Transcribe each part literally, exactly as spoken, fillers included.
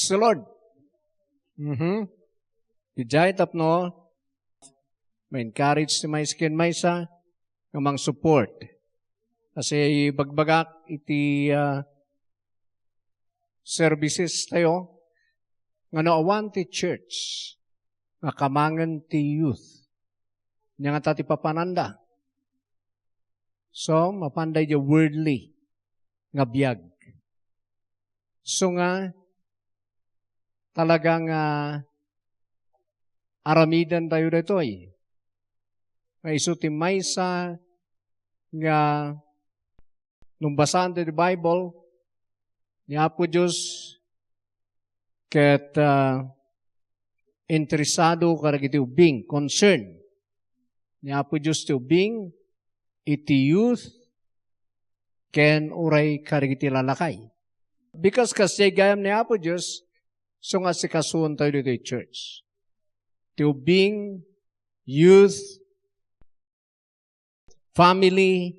the Lord. Mhm. Idiay tapno ma-encourage ti maysa ken maysa nga mang-support. Kasi ibagbagak iti, ah, services tayo, nga no awan ti church, nga kamangen ti youth, ania ngata ti papananda? So, mapanda iti worldly nga biag. So nga, talaga nga aramiden tayo ditoy. Nga isu ti maysa nga nung basaan ti Bible, ni Apo Dios ket, ah, interesado kadagiti ubing, concern ni Apo Dios ti ubing, iti youth, ken uray kadagiti lalakay. Because kasdiay gayam ni Apo Dios, so nga asikasuon tayo ditoy church. Ti ubing, youth, family,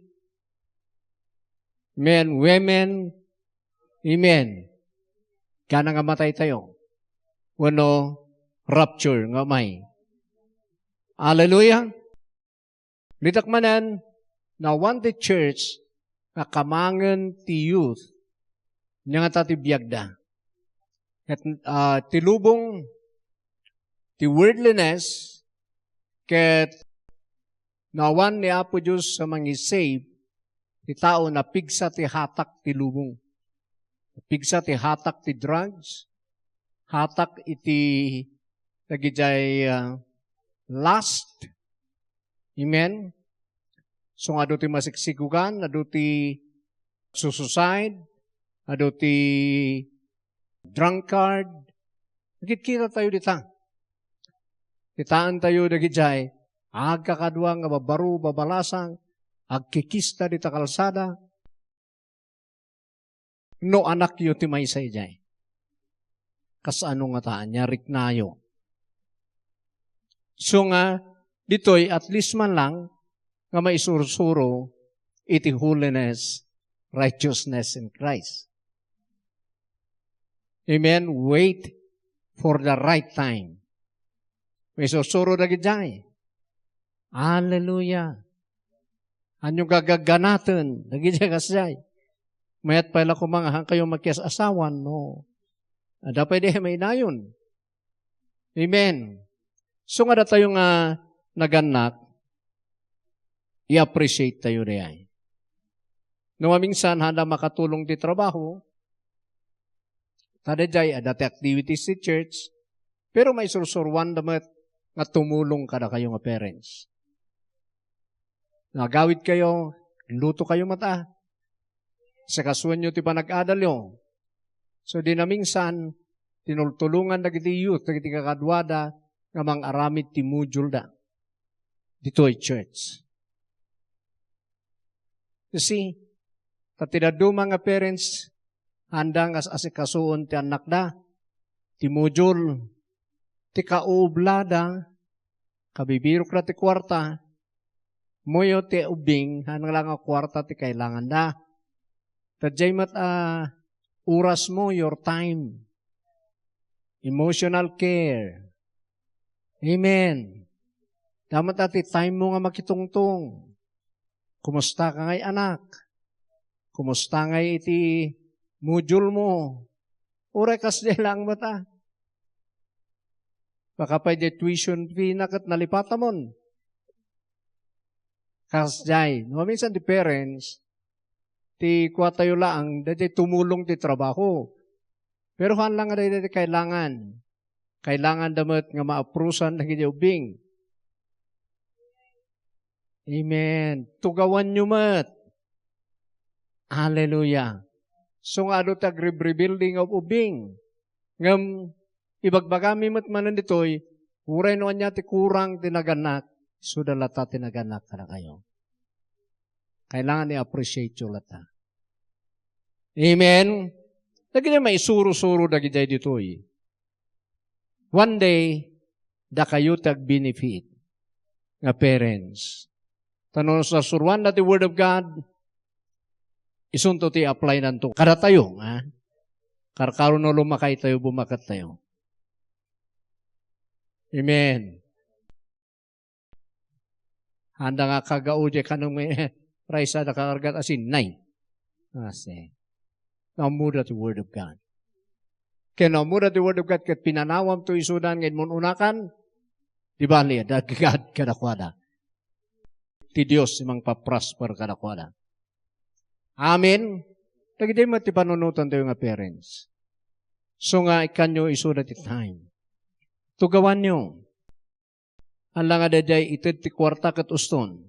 men, women, amen. Kana nga matay tayo. Wenno rapture nga umay. Hallelujah! Ditak manen, no awan ti church nga kamangen ti youth, ania ngata ti biagda? Ket, ah, ti lubong, ti worldliness, ket no awan ni Apo Dios a mangi-save, ti tao napigsa ti hatak ti lubong. Napigsa ti hatak ti drugs, hatak iti dagidiay, ah, lust. Amen? So nga adu ti masiksikugan, adu ti susuicide, adu ti drunkard. Nagkitkita tayo dita. Kitaan tayo dagidiay agkakadua nga babaro, babalasang, agkikista dita kalsada. No anakyo ti maysa idiay, kasano ngata ania riknayo? So nga, ditoy at least man lang nga maisursuro iti holiness, righteousness in Christ. Amen? Wait for the right time. Maisursuro dagidiay. Hallelujah. Anyo gagagganaten dagidiay kasdiay? Mayat pay la koma nga kayo makias-asawan, no? Adda pay di mainayon. Amen. So nga datayo nga nagannak, i-appreciate tayo diay. No maminsan, handa makatulong ti trabaho, ta diay adda ti activities ti church, pero maisursuruanda met nga tumulong kadakayo nga parents. No agawid kayo, luto kayo met a. Sikasuenyo ti panag-adalyo. So, di naminsan, tinultulongan dagiti youth, dagiti kakaduada, nga mang-aramid ti module da ditoy church. You see, ta ti dadduma nga parents, handa nga as-asikasuon ti annakda, ti module, ti kaublada, kabibirokda ti kuarta, moyo ti ubing, handa la nga kuarta ti kailanganda. Ta diay met a oras mo, your time. Emotional care. Amen. Damat a ti time mo nga makitungtong. Kumusta ka ngay, anak? Kumusta ngay iti module mo? Uray kasdiay lang met a. Baka pay diay tuition fee na ket nalipatamon. Kasdiay, no, minsan ti parents, ti kuatayo laeng, daydiay tumulong ti trabaho. Pero haan lang nga daydiay ti kailangan. Kailanganda met nga maaprusan dagiti ubing. Amen. Tugawanyo met. Hallelujah. So nga adu ti agrebuilding of ubing. Ngem ibagbagami met manen ditoy, uray no ania ti kurang ti nagannak, isuda latta ti nagannak kadakayo. Kailangan i-appreciate yo latta. Amen? Dagiti maisuro-suro dagidiay ditoy. One day, dakayo ti agbenefit nga parents. Ta no sursuroanda ti Word of God, isunto ti apply-nanto kadatayo, ha? Karkaron no lumakay tayo, bumaket tayo. Amen. Anda nga kagao di kanam nga, "Raisa da kakargat asin, nay." Asi. Namuda ti Word of God. Ken namuda ti Word of God, ket pinanawam to isudan nga inmun-unakan, di bali, adda agad kadakuada. Ti Dios ti mangpaprosper kadakuada. Amen. Dagiti met ti panunotan tayo nga parents. So nga, ikkanyo isuda ti time. Tugawanyo. Ala nga daydiay ited ti kuarta ket uston.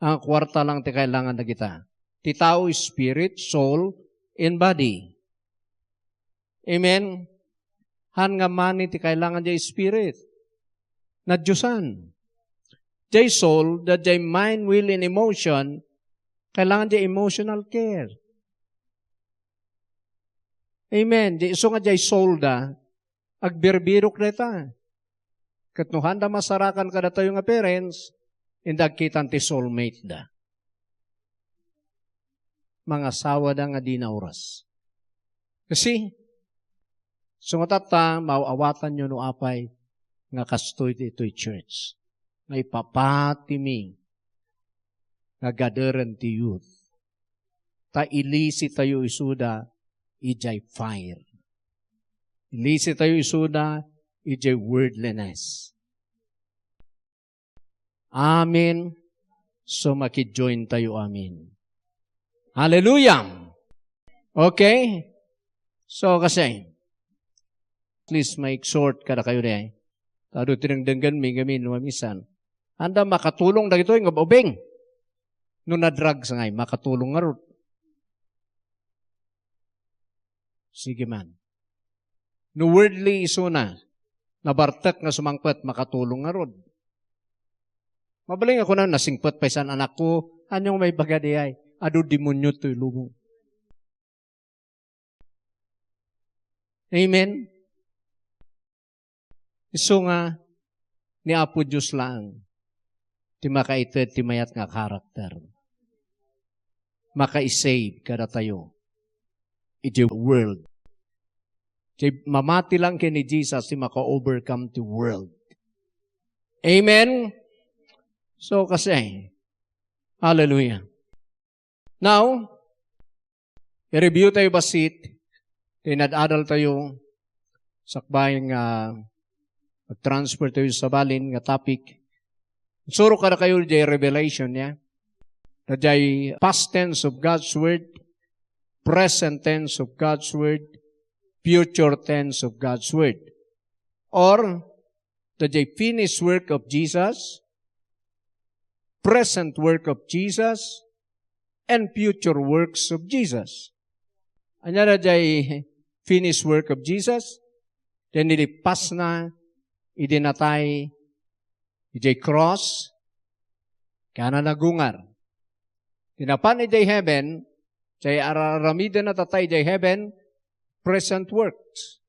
Ang kuarta lang ti kailangan dagita. Ti tao, spirit, soul, and body. Amen? Han nga money ti kailangan diay spirit. Nadiosan. Diay soul, da diay mind, will, and emotion, kailangan diay emotional care. Amen. Di isu nga diay soul da, agbirbirok dayta. Ket no handa masarakan kadatayo nga parents, inda agkitan ti soulmate da. Mangasawa da nga di naoras. Kasi, sungatatta, maaw-awatanyo no apay nga kastoy ditoy church. Nga ipapatimi nga gaderen ti youth. Ta ilisi tayo isuda idiay fire. Ilisi tayo isuda idiay worldliness. Amen. So, maki-join tayo. Amen. Hallelujah. Okay? So, kasi, please, ma-exhort kadakayo di. Tado ti dengdenggenmi ngamin, mamisan. Anda makatulong dagitoy nga ubing. No na-drugs ngay, makatulong ngarud. Sige man. No worldly isuna, nabartek nga sumangpet, makatulong ngarud. Mabalin nga kuna, "Nasingpet pay san anakko," ania nga maibaga diay? Adu demonio toy lubong. Amen? Isu nga, ni Apo Dios laeng ti makaited ti mayat nga karakter. Makaisave kadatayo iti world. Ti mamati lang ken ni Jesus ti maka-overcome ti world. Amen? So, kasi, hallelujah. Now, i-review tayo bassit, ti inad-adal tayo, sakbay nga mag-transfer tayo sa balin nga topic. Suro kadakayo diay Revelation, ya. Diay past tense of God's Word, present tense of God's Word, future tense of God's Word. Or, diay finished work of Jesus, present work of Jesus, and future works of Jesus. Ania diay finished work of Jesus? Diay nilippasna idi natay idiay cross, ken nagungar. Idi napan idiay heaven, diay ar-, aramidenna tatta idiay heaven, present works.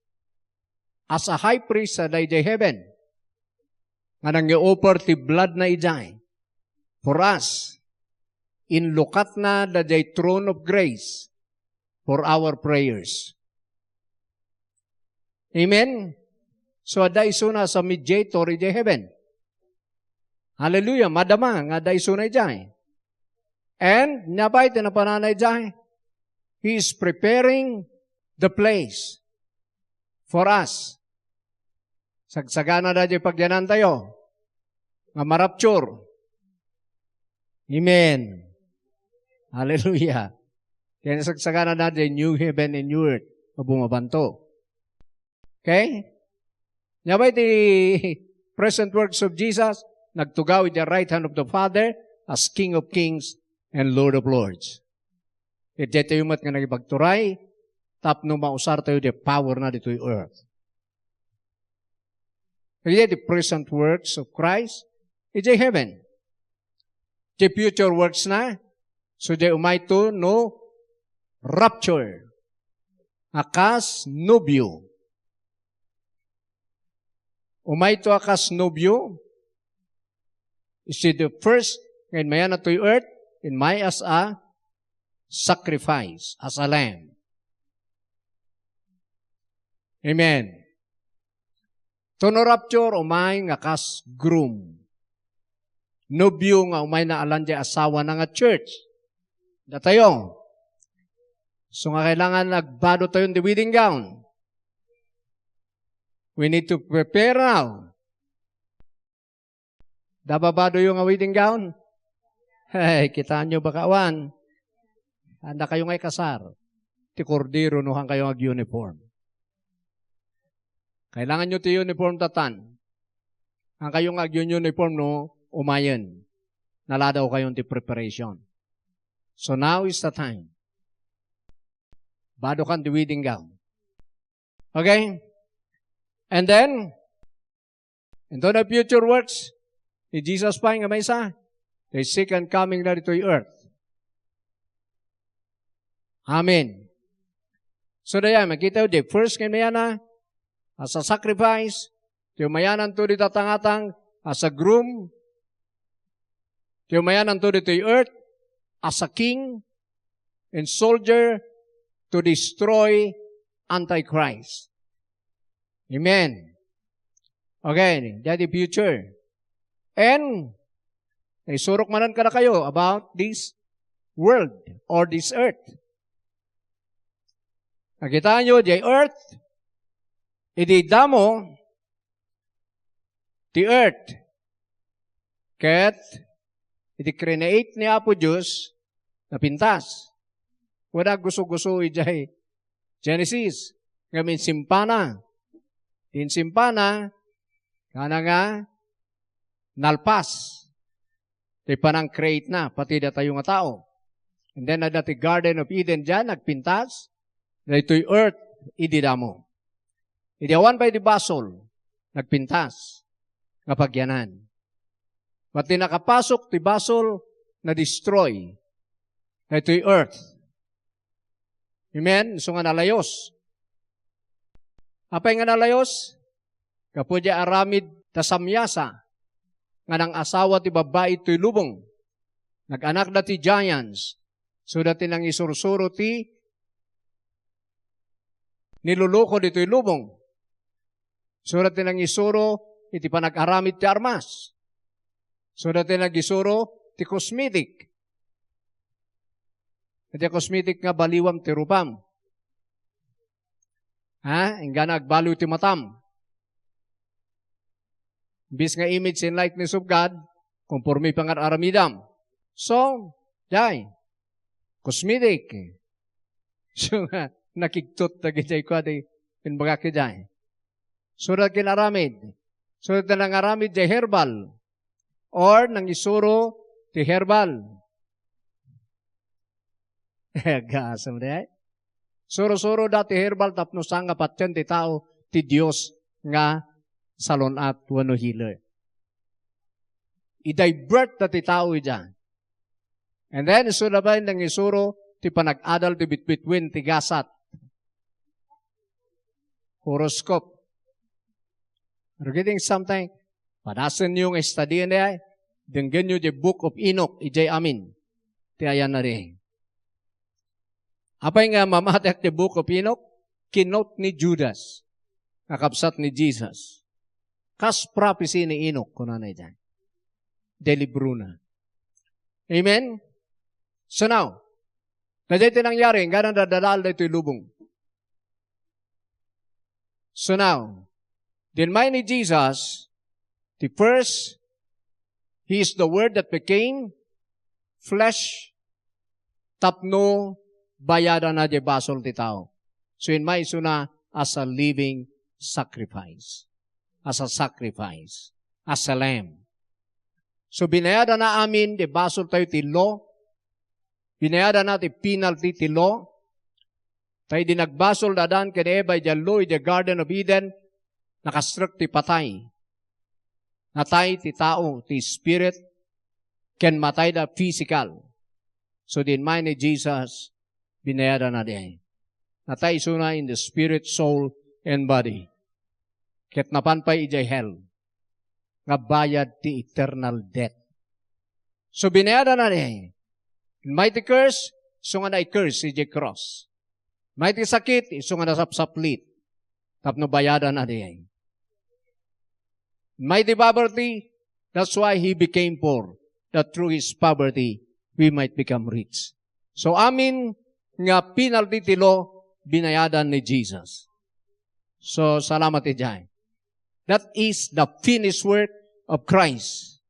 As a high priest, adda idiay heaven, nga nangi-offer ti blood na idiay for us. Inlukatna daydiay throne of grace for our prayers. Amen? So, adda isuna sa mediator idiay heaven. Hallelujah. Madama nga adda isuna idiay. And, nia pay ti napanana idiay? He is preparing the place for us. Sagsagana daydiay pagyanantayo nga ma-rapture. Amen. Hallelujah. Ken sagsagana daydiay new heaven and new earth nga bumabanto. Okay? Nia pay ti present works of Jesus, nagtugaw iti right hand of the Father as King of Kings and Lord of Lords. Ket daytayo met nga nangipagturay tapno mausar tayo ti power na ditoy earth. Kaya the present works of Christ, idiay heaven. The future works na, so diay umayto no rapture. A kas nobio. Umayto a kas nobio, is the first nga inmayanna toy earth, inmay as a sacrifice, as a lamb. Amen. Tono rapture, umay nga kas groom. Nobio nga umay naalan diay asawana nga church. Datayo. So nga kailangan agbado tayo ti wedding gown. We need to prepare now. Dababadoyo nga wedding gown? Hey, kitaenyo baka awan. Anda kayo nga ikasar. Ti kordero no han kayo ag-uniform. Kailangan nyo ti uniform tatan. Ang kayo nga ag-uniform no, umayen. Naladaw kayo ti preparation. So now is the time. Bado kan ti wedding gown. Okay? And then, into the future works, ni Jesus pa nga maysa, the second coming na ditoy earth. Amen. So, daya, makita, the first nga mayana, as a sacrifice, ti mayananto di tatangatang, as a groom, ti mayananto ditoy earth, as a king, and soldier to destroy Antichrist. Amen. Okay, that the future. And, isurok manen kadakayo about this world or this earth. Nakita nyo, the earth, idi damo, the earth, ket idi create ni Apo Dios, napintas. Wala guso-guso idiay Genesis, nga insimpana. Insimpana, kana nga nalpas. Ti panang-create na, pati datayo nga tao. And then, adda ti Garden of Eden diay, nagpintas. Daytoy earth, idi damo. Idi awan pay di basol, nagpintas nga pagyanan. Pati nakapasok ti basol, na-destroy. Daytoy earth. Amen? So nga nalayos. Apay nga nalayos? Gapu diay aramid ta samiasa nga nang-asawa ti babbai toy lubong. Nag-anakda ti giants. So, dati nangisursuro ti niluluko ditoy lubong. So, dati nangisuro iti panag-aramid ti armas. So, dati nagisuro ti cosmetic. Iti cosmetic nga baliwam ti rupam. Ha? Inggana agbaliw ti matam. Imbes nga image and likeness of God, konforme pangar-aramidam. So, jay, cosmetic. So, nga, nakigtot dagiti kua di, imbagak jay. So, dagiti aramid. So, dagiti nangaramid jay herbal. Or nangisuro ti herbal. Agasem di ay? Suro-suro da ti herbal tapno saan nga patien ti tao ti Dios nga salun-at wenno healer. I-divert da ti tao ida. And then, isu da pay nangisuro ti panag-adal ti bitbituen ti gasat. Horoscope. Are you getting something? Padasenyo nga study-en ay, denggenyo the Book of Enoch, ijay amin. Ti ayan na di. Apay nga mamatek the Book of Enoch? Kinote ni Judas, nga kabsat ni Jesus. Kas prophecy ni Enoch, kunana ijay. Delibruna. Amen? So now, daytoy ti nangyari, inggana dadadaal daytoy lubong. So now, dimmay ni Jesus, the first, He is the Word that became flesh, tapno bayadana di basol ti tao. So, immaysona as a living sacrifice. As a sacrifice. As a lamb. So, binayadana amin di basol tayo ti law. Binayadana ti penalty ti law. Ta idi nagbasol da Adan ken Eva idiay law, idiay Garden of Eden, nakastrek ti patay. Natay ti tao, ti spirit, ken matay da physical. So, dimmay ni Jesus, binayadana di. Natay isuna in the spirit, soul, and body. Ket napan pay idiay hell. Nga bayad ti eternal death. So, binayadana ni. May ti curse, isu nga na-curse idiay cross. May ti sakit, isu nga nasapsaplit. Tapno bayadan a diay. Mighty poverty, that's why he became poor, that through his poverty, we might become rich. So, amin nga penalty ti law, binayadan ni Jesus. So, salamat idiay. That is the finished work of Christ.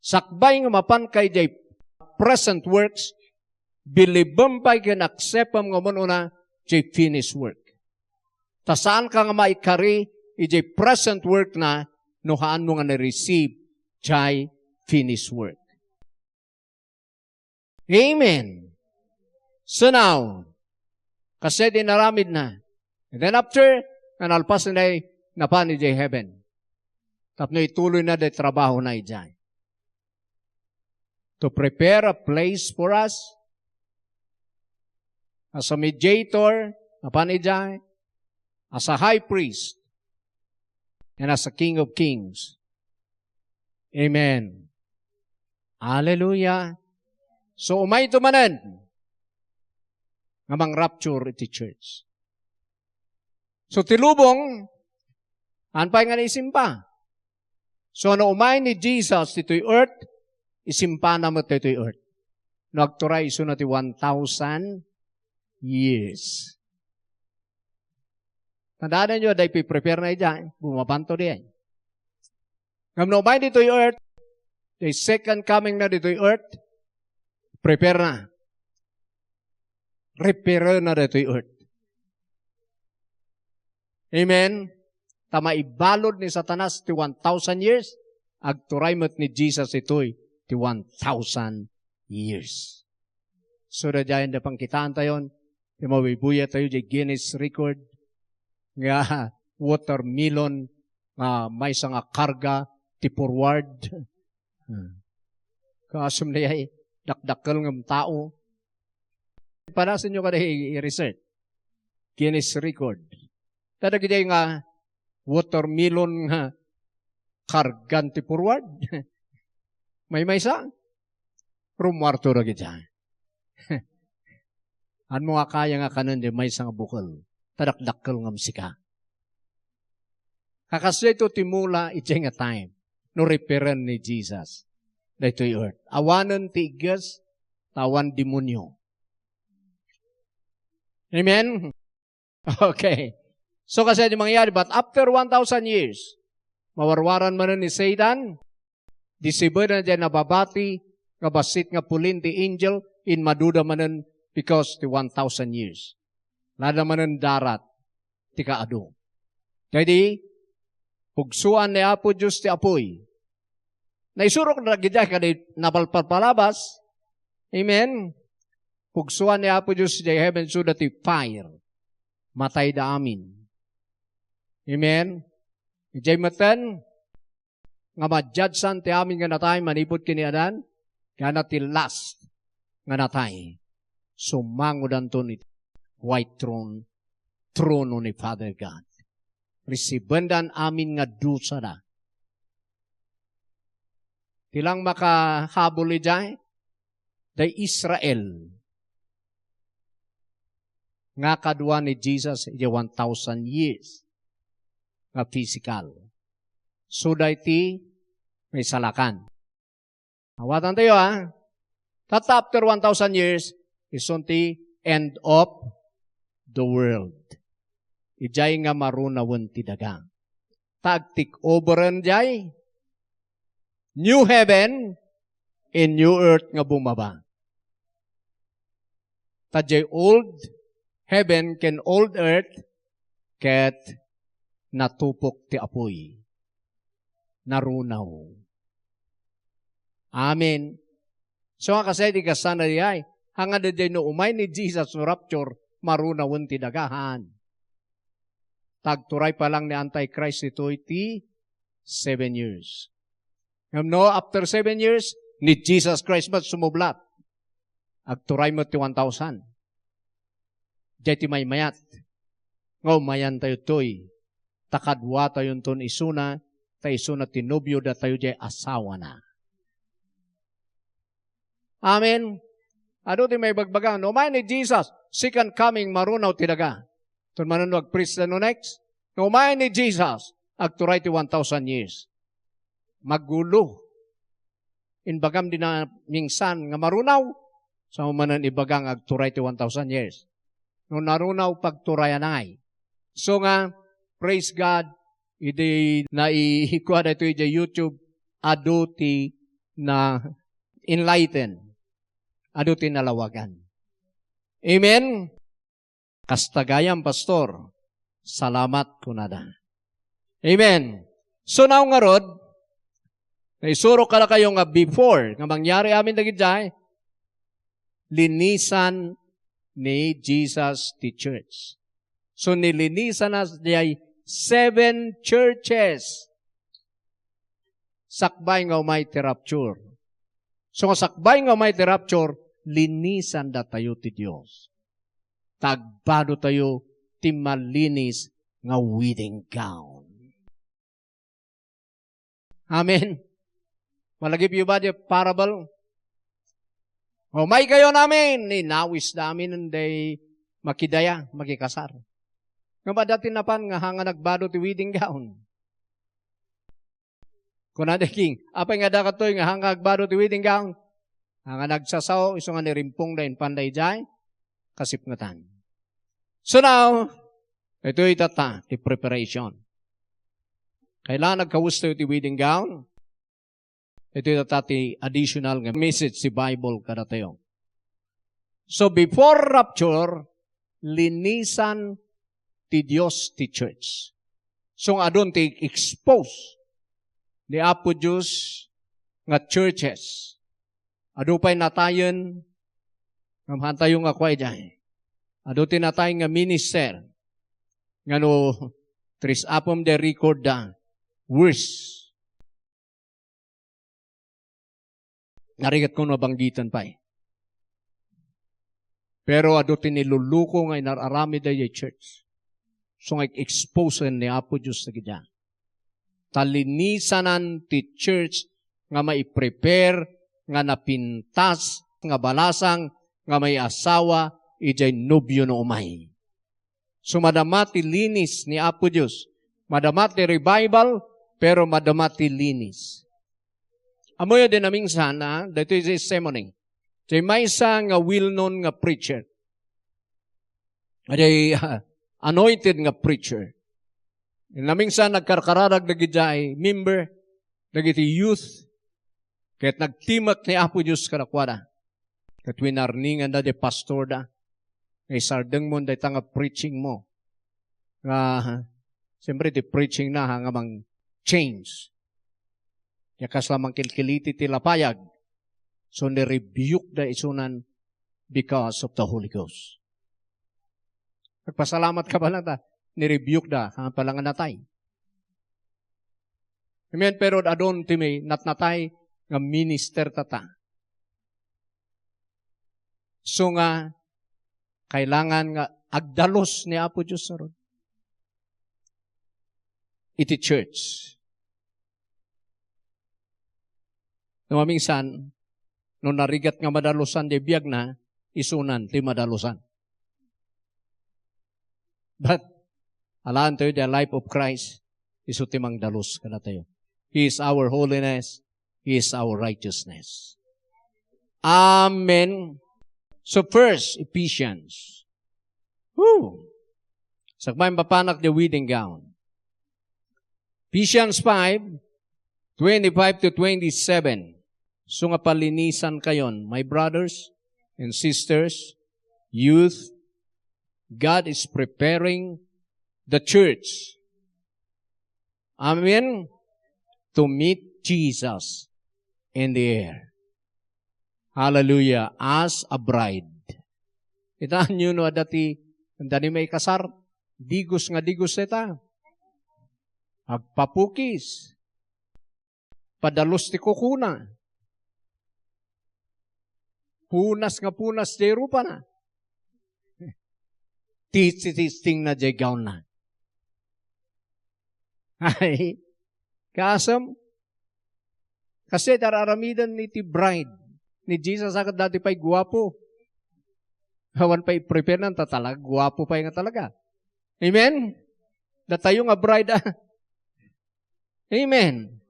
Sakbay nga mapanka idiay present works, bilibem pay ken acceptem nga umuna idiay finished work. Ta saanka nga maikari idiay present work na no haanmo nga na-receive idiay finished work. Amen. So now, kasi di naramid na. And then after, nga nalpas na, napan idiay heaven. Tapno ituloy na di trabaho na idiay. To prepare a place for us as a mediator, napan idiay, as a high priest, and as a King of Kings. Amen. Hallelujah. So, umayto manen nga mangrapture iti church. So, ti lubong, saan pay nga naisimpa. So, no umay ni Jesus ditoy earth, isimpana met ditoy earth. No agturay isuna ti one thousand years. Tandaan niyo, day prepare na idiay, bumabanto diay. Ngem no umay ditoy earth, the second coming na ditoy earth, prepare na. Prepare na ditoy earth. Amen? Ta maibalud ni Satanas ti one thousand years, agturay met ni Jesus itoy ti one thousand years. So, daydiay da pangkitaan tayon, ti mabuybuyat tayo di Guinness Record nga watermelon nga maysa nga karga ti forward. Hmm. Kaasum na yay, dakdakkel ngem tao. Panasenyo kada i-, i-research. Guinness Record. Kadagiti nga watermelon nga kargan ti forward. Maymaysa, rumuarto dagiti. Anmo nga kaya nga kanen di maysa nga bukel, ta dakdakkel ngem sika. Kakasdiay to ti mula idiay nga time, no reference ni Jesus. Daytoy earth. Awanen ti igges, ta awan demonio. Amen? Okay. So, kasi di mangyari, but after one thousand years, mawarwaran manen ni Satan, disibedan diay nababati nga bassit nga pulin ti angel, immaduda manen because ti one thousand years. Lada manen darat ti kaadu. Daydi, pugsuan ni Apo Dios ti apuy. Naisurok na dagiti kadi napalpalpalabas. Amen. Pugsuan ni Apo Dios idiay heaven so that ti fire. Matayda amin. Amen. Idiay metten, nga madiadsan ti amin nga natay manipud ken ni Adan, kana ti last nga natay, sumangodanton iti white throne, trono ni Father God. Resibendan amin nga dusada. Ti lang makahabol idiay, day Israel nga kadua ni Jesus iti one thousand years nga physical. So, daydi maisalakan. Awatantayo, ha? Tatta after one thousand years, isun ti end of the world. Idiay nga marunawen ti daga. Ta agtik-overen diay new heaven and new earth nga bumaba. Ta diay old heaven ken old earth ket natupok ti apuy. Narunaw. Amen. So, nga kasi, di kasana diay. Hanga daydiay no umay ni Jesus no rapture, marunawen ti daga, haan. Ta agturay pa lang ni Antichrist itoy ti seven years. Ngem no, after seven years, ni Jesus Christ met sumublat. Agturay met ti one thousand. Diay ti maymayat nga umayantayo toy, ta kaduatayonton isuna, ta isuna ti nobio datayo diay asawana. Amen. Adu ti maibagbaga, no umay ni Jesus, second coming, marunaw ti daga. Ito manen no ag-preach da no next. No umay ni Jesus, agturay ti one thousand years. Magulo. Imbagam di na mingsan nga marunaw, sa manen ibaga nga agturay ti one thousand years. No narunaw, pagturayanay. So nga, praise God, idi naikua daytoy idiay YouTube, adu ti na enlighten. Adu ti nalawagan. Amen? Kasta gayam, Pastor. Salamat, kunada. Amen. So, now ngarud, naisuro kadakayo nga before nga mangyari amin dagidiay, linisan ni Jesus ti church. So, nilinisan na diay seven churches. Sakbay nga umay ti rapture. So, nga sakbay nga umay ti rapture, linisan datayo ti Dios. Ta agbado tayo ti malinis nga wedding gown. Amen. Malagipyo ba di parable? Umay kayo namin, inawis da amin day makidaya, makikasar. Nga ba dati napan nga hanga nagbado ti wedding gown? Kuna the king, apay nga dakatoy nga hanga agbado ti wedding gown? Hanga nagsasao, isu nga nirimpong da, impan da idiay kasipngetan. So now, itoy tatta ti preparation. Kailangan nagkawes tayo ti wedding gown. Itoy tatta ti additional nga message ti Bible kadatayo. So before rapture, linisan ti Dios ti church. So nga adun ti expose ni Apo Dios nga churches. Adu pay natayen nga maantayo nga kua idiay. Adu ti natay nga minister nga no tris apem di record da, worse. Narigat ko no abanggiten pay. Pero adu ti niluluko nga inar-aramid daydiay church. So nga exposen ni Apo Dios dagiti. Ta linisanan ti church nga maiprepare, nga napintas, nga balasang, nga maiasawa, idiay nobio no umay. So, madama ti linis ni Apo Dios. Madama ti revival, pero madama ti linis. Ammoyo di namingsan, ah, daytoy ti testimony. Diay maysa nga well-known nga preacher. Diay, ah, anointed nga preacher. Namingsan nagkarkaradag dagidiay member, dagiti youth, ket nagtimek ni Apo Dios kadakuada. Ket winarninganda diay pastorda. Nga isardengmon dayta nga preaching mo. Nga, siyempre, ti preaching na, ha, nga mang-change. Ya kasla mangkilkiliti ti lapayag. So, ni-rebuke da isunan because of the Holy Ghost. Nagpasalamat ka pala ta, ni-rebuke da, ha, pala nga natay. Amen. Pero adun ti may natnatay nga minister tata. So nga, kailangan nga agdalus ni Apo Dios ngarud iti church. No maminsan, no narigat nga madalusan ti biagna, isunan ti madalusan. But, alaen tayo, the life of Christ, isu ti mangdalus kadatayo. He is our holiness. He is our righteousness. Amen. So first, Ephesians. Woo! Sakbay mapapanak the wedding gown. Ephesians five, twenty-five to twenty-seven. So nga palinisan kayon, my brothers and sisters, youth, God is preparing the church. Amen? To meet Jesus in the air. Hallelujah. As a bride. Kitaenyo no adda ti, anda ni maikasar, digos nga digos dayta. Agpapukis. Padalus ti kukuna. Punas nga punas diay rupana. Titi-testing na diay gown na. Ay, kasem, kasi dar-aramiden ni ti bride ni Jesus, a ket dati pay guapo. Awan pay prepare nan, ta talaga, guapo pay nga talaga. Amen? Datayo nga bride, ah. Amen.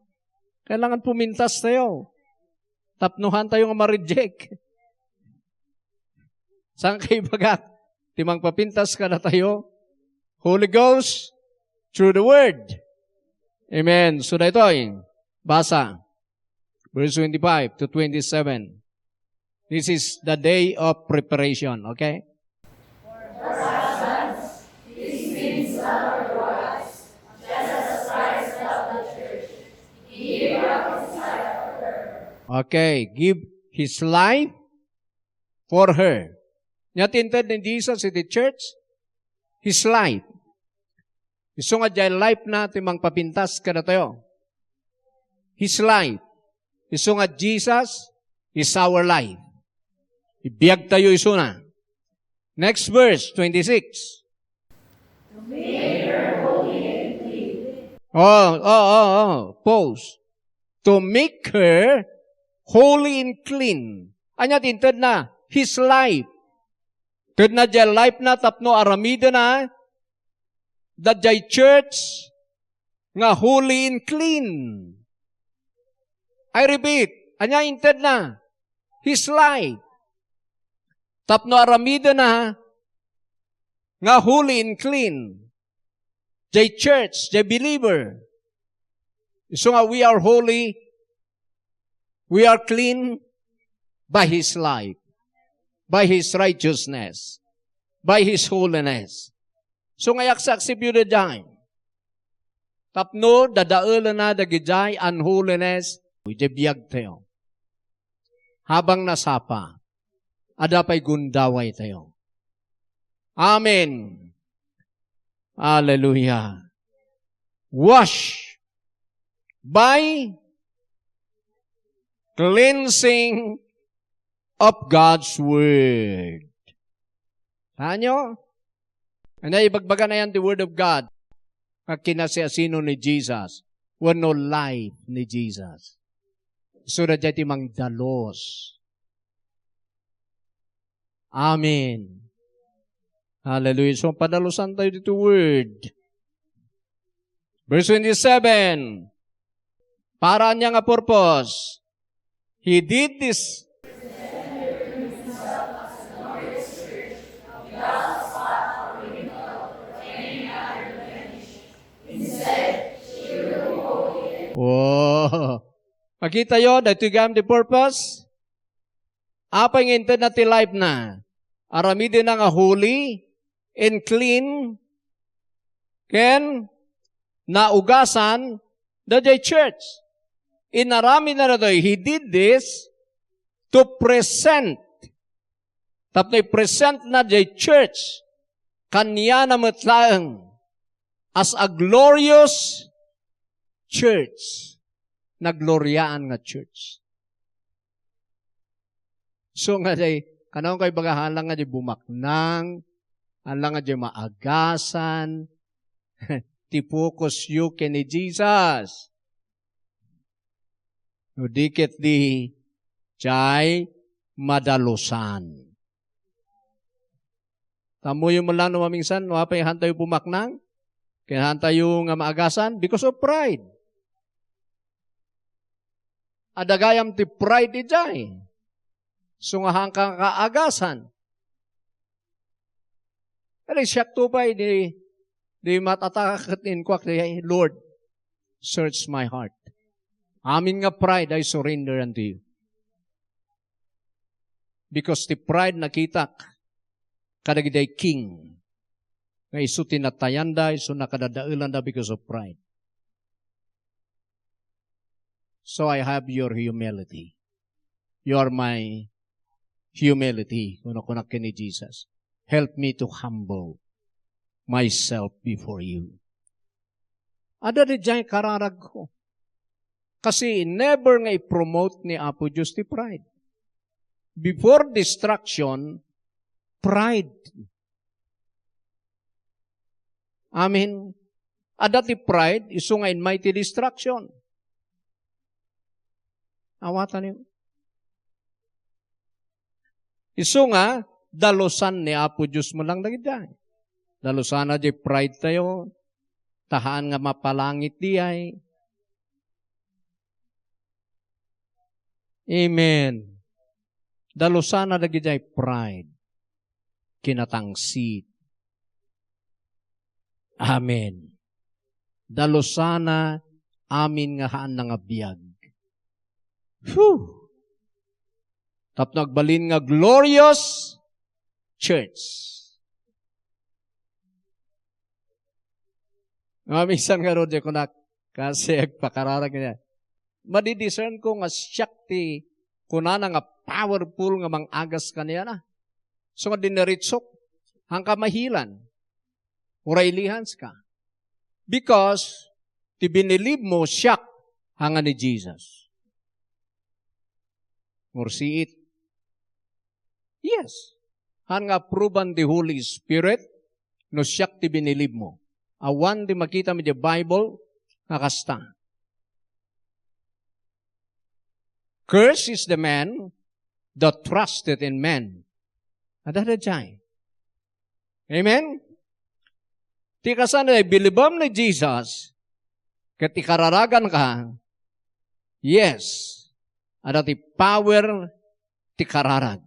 Kailangan pumintas tayo. Tapno haantayo nga ma-reject. Saan kayo bagak? Ti mangpapintas kadatayo? Holy Ghost through the Word. Amen. So, daytoy, basa. Verse twenty-five to twenty-seven. This is the day of preparation, okay? Okay, give his life for her. Ania ti inted ni Jesus iti church? His life. Isu nga diay life na ti mangpapintas kadatayo. His life. Isu nga Jesus is our life. Ibiag tayo isuna. Next verse, twenty-six. Oh, oh, oh, oh. Pause. To make her holy and clean. Ania ti inted na? His life. Ted na diay life na tapno aramidena daydiay church nga holy and clean. I repeat, ania inted na? His life. Tapno aramidena nga holy and clean. Diay church, diay believer. Isu nga we are holy, we are clean by His life, by His righteousness, by His holiness. So nga agsaksit daydiay. Tapno dadaelana dagidiay unholiness, iti biag tayo. Habang nasapa, adda pay gundaway tayo. Amen. Hallelujah. Wash by cleansing of God's Word. Saan nyo? Ano, ibagbaga na yan, the Word of God. Nga kinasiasino ni Jesus, wenno life ni Jesus. Isu daydiay ti mangdalus. Amen. Hallelujah. So, padalusan tayo dito word. Verse twenty-seven. Para ania nga purpose? He did this. Oh. Makita yo, daytoy gayam ti purpose. Apay nga intedna ti life na? Aramidena nga holy and clean, ken naugasan daydiay church. Inaramidna daytoy. He did this to present. Tapno i-present na diay church, kaniana met laeng as a glorious church. Nagloriaan nga church. So nga diay, kanon kayo baga, haan lang nga diay bumaknang, haan lang nga diay maagasan, ti focus yo ken ni Jesus. No di ket di, diay madalusan. Tammoyo met lang no mamingsan, no apay haantayo pumaknang, ken haantayo nga maagasan because of pride. Adda gayam ti pride idiay. So nga haanka kaagasan. Kadi siak to pay di, di matataka ket inkuak di, "Lord, search my heart." Amin nga pride, I surrender unto you. Because ti pride nakitak kadagidiay king nga isu ti natayanda, isu nakadadaelanda because of pride. So I have your humility. You are my humility. Kunak ken ni Jesus, "Help me to humble myself before you." Adda diay kararagko. Kasi never nga i-promote ni Apo Dios ti pride. Before destruction, pride. Amen. Adda ti pride, isu nga immay ti destruction. Awatanyo. Isu nga, dalusan ni Apo Dios met lang dagiti. Dalusana diay pride tayo, ta haan nga mapalangit diay. Amen. Dalusana dagidiay pride, kinatangsit. Amen. Dalusana amin nga haanna nga biag. Whew! Tapno agbalin nga glorious church. Nga minsan nga, Roger, kunak, kasi agpakararag niya. Madidiscern ko nga siak ti kunana nga powerful nga mangagas kaniana. So nga diniritsok, hangka mahilan. Uray lihanska. Because, ti binilib mo, siak, hanga ni Jesus. Or see it. Yes. Han nga approban ti Holy Spirit, no siak ti binilib mo. Awan ti makita mi di Bible, nga kasta. Curse is the man that trusted in man. Adda daydiay. Amen? Ti kasano, bilibam ni Jesus, ket ikararagan ka, yes, adda ti power ti kararag,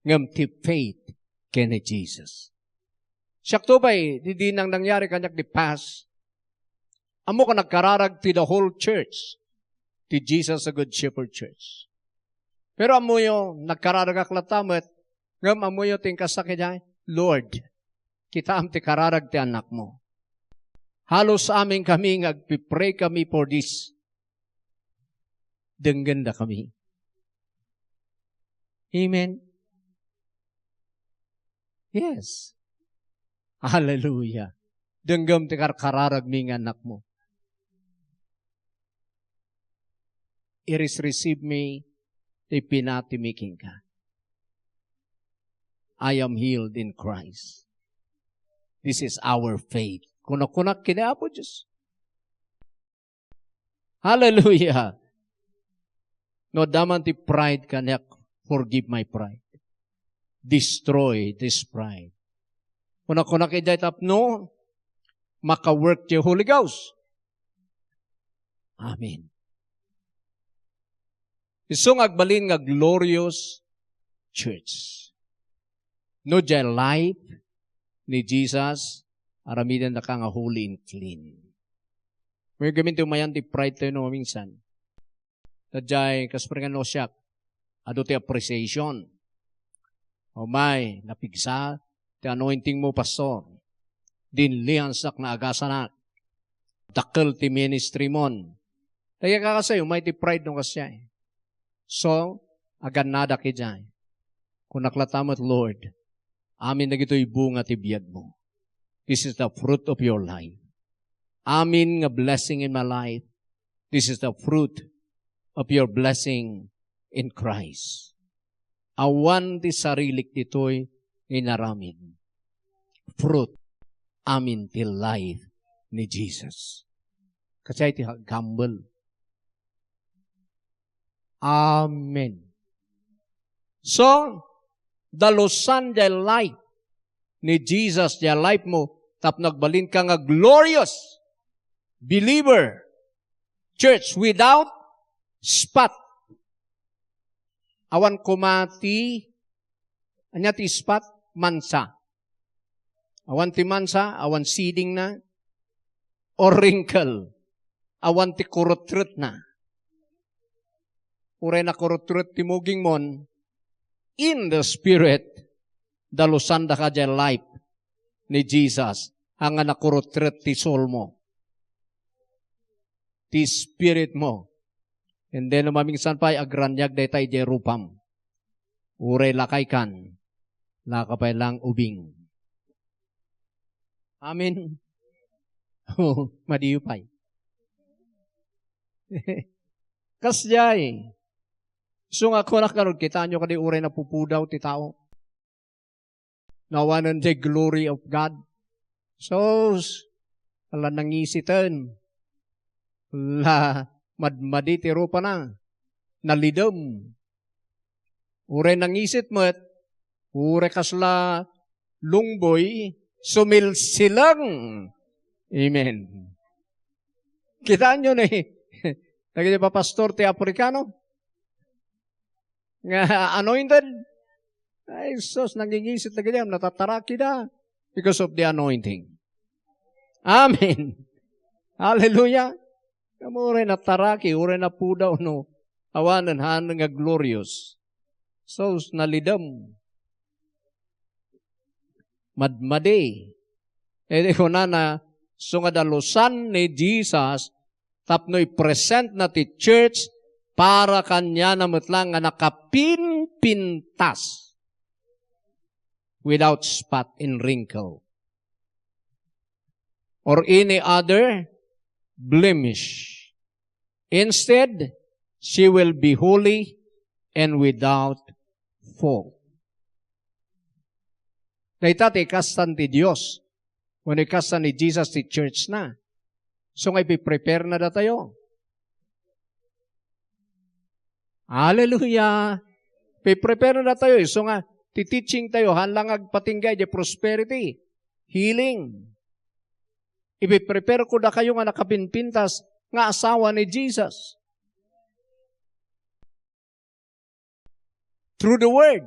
ngem ti faith ken ni Jesus. Siak to pay, di, di nang nangyari kaniak di past, ammo ko nagkararag ti the whole church, ti Jesus a Good Shepherd Church. Pero ammoyo, nagkararagak latta met, ngem ammoyo ti inkastak idiay, Lord, kitaem ti kararag ti anakmo. Halos amin kami nga agpipray kami for this. Denggenda kami. Amen. Yes. Hallelujah. Denggem ti karkararagmi nga anakmo. Iris-receive mi ti pinati mi kenka. I am healed in Christ. This is our faith. Kunak-kunak ken Apo Dios. Hallelujah! No, adda man ti pride kaniak, forgive my pride. Destroy this pride. Kunak-kunak idiay tapno maka-work ti Holy Ghost. Amen. Isu nga agbalin nga glorious church. No, diay life ni Jesus, aramidennaka nga holy and clean. May gamin ti umayan ti pride tayo no maminsan. Daydiay, kas prengan no siak, adu ti appreciation. Umay, napigsa ti anointing mo, pastor. Dinliansak na agasanak. Dakkel ti ministry mon. Daydiay kakasay, umay ti pride no kasya eh. So, agannadak idiay. Kunak latta met, Lord, amin dagitoy bunga ti biagmo. This is the fruit of your life. Amin nga blessing in my life. This is the fruit of your blessing in Christ. Awan ti sarilik ditoy nga inaramid. Fruit. Amin ti life ni Jesus. Kasi ti gamble. Amen. So, dalusan diay life ni Jesus diay life mo, tapno agbalinka nga glorious believer, church without spot. Awan koma ti, ania ti spot? Mansa. Awan ti mansa, awan seeding na, or wrinkle. Awan ti kurutret na. Uray nakurutret ti muging mon, in the spirit, dalusan daka diay life ni Jesus, haan nga nakurutret ti soul mo. Ti spirit mo. And then, no maminsan pay, agraniag dayta idiay rupam. Uray lakay kan, laka pay lang ubing. Amen. Oh, madiyo pay. Kasdiay. So nga, kunak ngarud, kitaenyo kadi uray napupudaw ti tao. Nawanen the glory of God. So, ala nangisiten. La, madmadi ti rupana. Nalidem. Uray nangisit met, uray kasla lungboy, Sumilsilang. Amen. Kitaenyo ni, dagiti papastor ti Afrikano? Nga anointed? Ay, sus, nangingisit dagiti, natataraki da because of the anointing. Amen. Hallelujah. Ngem uray nataraki, uray napudaw, no, awanen, haan nga glorious. Sus, nalidem. Madmadi. Iti kunana, isu nga dalusan ni Jesus tapno i-present na ti church para kaniana met lang nga nakapinpintas, without spot and wrinkle or any other blemish. Instead, she will be holy and without fault. Dayta ti ikastan ti Dios, wenno ikastan ni Jesus ti church na. So nga ipiprepare na datayo. Hallelujah! Piprepare na datayo. So nga, ti teaching tayo, haan lang agpatingga iti prosperity, healing. Ipiprepare ko dakayo nga nakapinpintas nga asawa ni Jesus. Through the Word.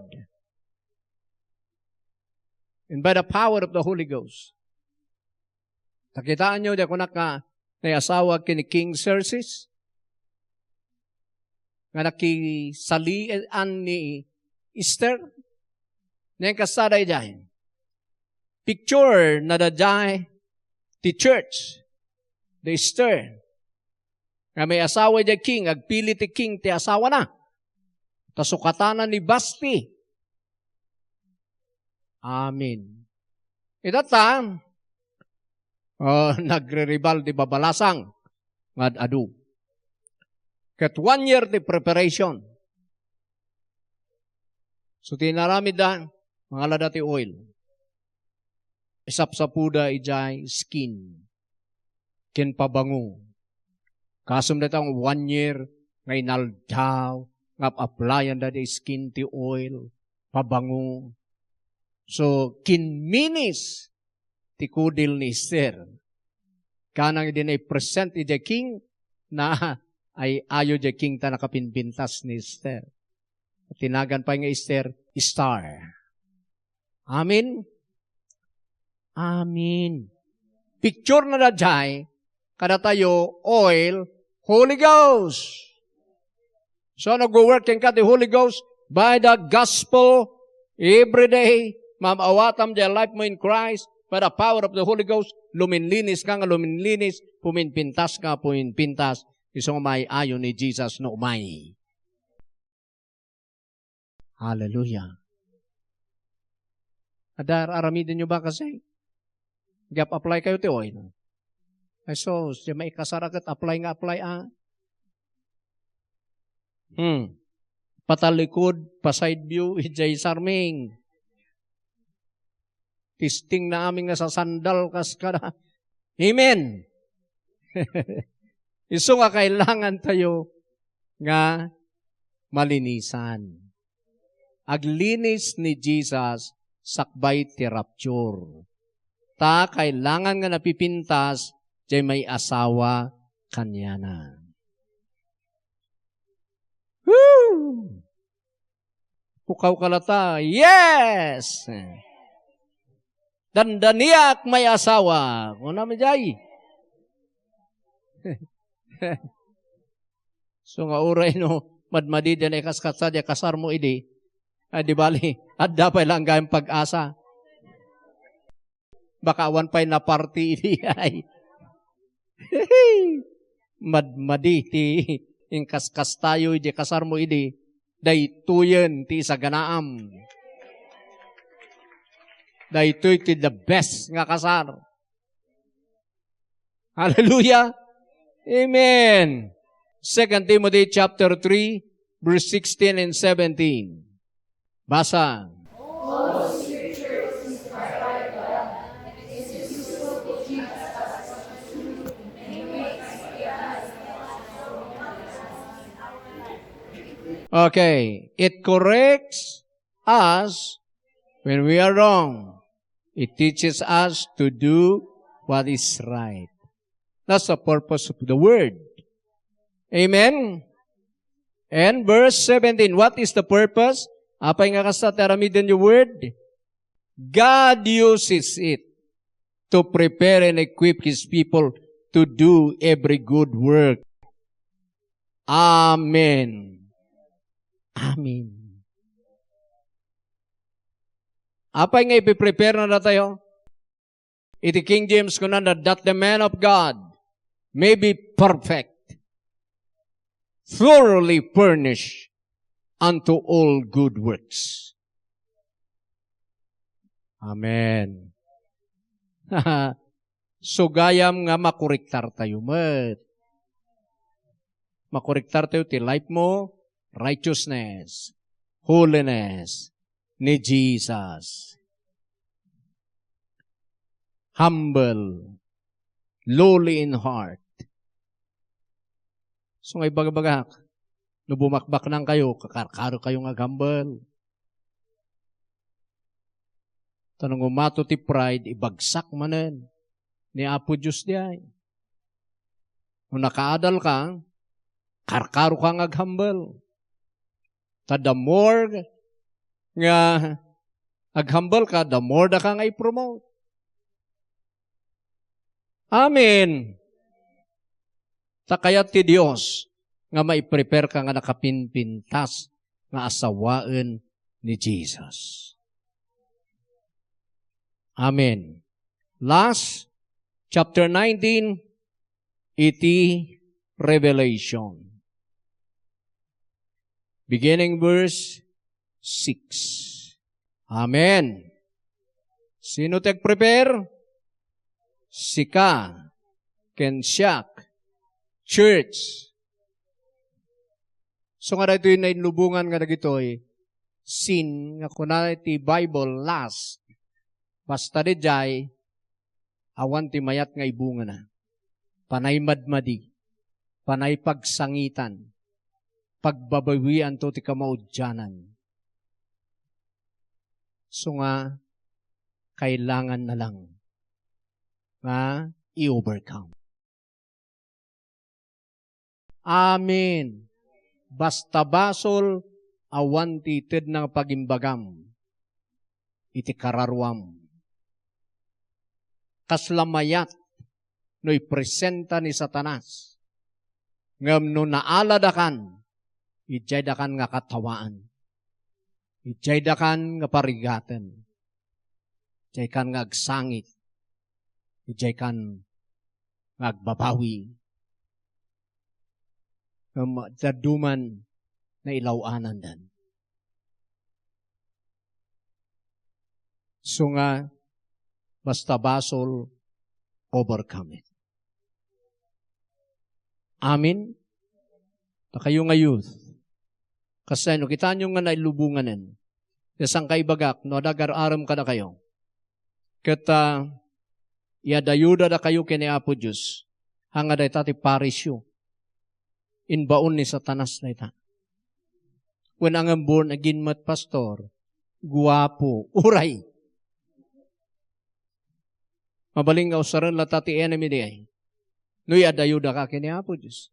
And by the power of the Holy Ghost. Nakitaenyo, di ako naka, naiasawa ken ni King Xerxes? Nga nakisalian ni Esther? Nen kasada idiay. Picture na daydiay ti church, the Esther. Nga maiasawa idiay king, agpili ti king ti asawana. Ta sukatana ni Vashti. Amen. Ita ta, oh, nagreribal ti babalasang nga ad-adu. Ket one year ti preparation. So, ti inaramidda, mangalada ti oil. Isapsapoda idiay skin ken pabango. Kasem dayta nga one year nga inaldaw nga ap-aplayanda ti skin ti oil, pabango. So, kinminis ti kudil ni Esther. Kunana idi naipresent idiay king, na ay ayo diay king ta nakapinpintas ni Esther. Tinagan pay nga Esther, star. Amen? Amen. Picture na daydiay, kadatayo, oil, Holy Ghost. So, nagwo-work kenka ti Holy Ghost by the gospel every day. Maam-awatam diay life mo in Christ by the power of the Holy Ghost. Luminlinis ka nga luminlinis, puminpintas ka puminpintas. Isu nga maayo ni Jesus no umay. Hallelujah. Adda ar-aramidenyo ba kasi? Gap-apply kayo ti oil. Ay sus, diay maikasar a ket apply nga apply a. Hmm. Patalikod, pa-side view, idiay sarming. Testing na amin nga sasandal kas kada. Amen. Isu nga kailangan tayo nga malinisan. Aglinis ni Jesus sakbay ti rapture. Ta kailangan nga napipintas diay maiasawa kaniana. Woo! Pukaw ka lata. Yes! Dandaniak maiasawa. Kunam idiay. So nga uray no, madmadi diay naikaskasada diay kasarmo idi. Ay, di bali, adda pay lang gayam pag-asa. Baka awan pay naparti idi ay. Madmadi ti inkaskas tayo idi kasarmo idi. Daytoyen ti isaganaam. Daytoy ti the best nga kasar. Hallelujah. Amen. Second Timothy chapter three, verse sixteen and seventeen. Basa. Okay. It corrects us when we are wrong. It teaches us to do what is right. That's the purpose of the word. Amen? And verse seventeen, what is the purpose? Apay nga kasta ti aramiden your word? God uses it to prepare and equip His people to do every good work. Amen. Amen. Apay nga ipiprepare na tayo? Iti King James, kunana, "That the man of God may be perfect, thoroughly furnished unto all good works." Amen. Sugayam nga makorektar tayo met. Makorektar tayo ti life mo, righteousness, holiness, ni Jesus. Humble, lowly in heart. So nga ibagabagak, no bumakbaknang kayo, kakarkaro kayo nga aghambal. Ta no umato ti pride, ibagsak manen ni Apo Dios diay. No nakaadal ka, karkaro ka nga aghambal. Ta the more nga aghambal ka, the more da ka nga i-promote. Amen. Ta kayat ti Dios nga maiprepare ka nga nakapinpintas nga asawaen ni Jesus. Amen. Last, chapter nineteen, iti Revelation. Beginning verse six. Amen. Sino ti agprepare? Sika ken siak. Church. So nga daytoy nainlubongan nga dagitoy sin nga kuna ti Bible, last. Basta diay, awan ti mayat nga ibungana. Panaymadmadi, panaypagsangitan, pagbabawianto ti kamaudianan. So nga, kailangan na lang nga i-overcome. Amen. Basta basol, awan ti itedna nga pagimbagam iti kararuam. Kasla mayat no ipresenta ni Satanas. Ngem no naaladakan, idiaydakan nga katawaan. Idiaydakan nga parigaten. Idiaykan nga agsangit. Idiaykan nga agbabawi. Ngem dadduma, nailaw-anandan. So nga, basta basol, overcome it. Amen? Ta kayo nga youth, kasano, kitaenyo nga nailubonganen. Ti sangkaibagak, no adda agar-arem kadakayo, ket, ah, iadayuda dakayo ken ni Apo Dios, haan nga dayta ti parisyo. Imbaon ni Satanas dayta. Wen, ngem born again met, pastor, guapo, uray. Mabalin nga usaren latta ti enemy diay. No iadayudaka ken ni Apo Dios.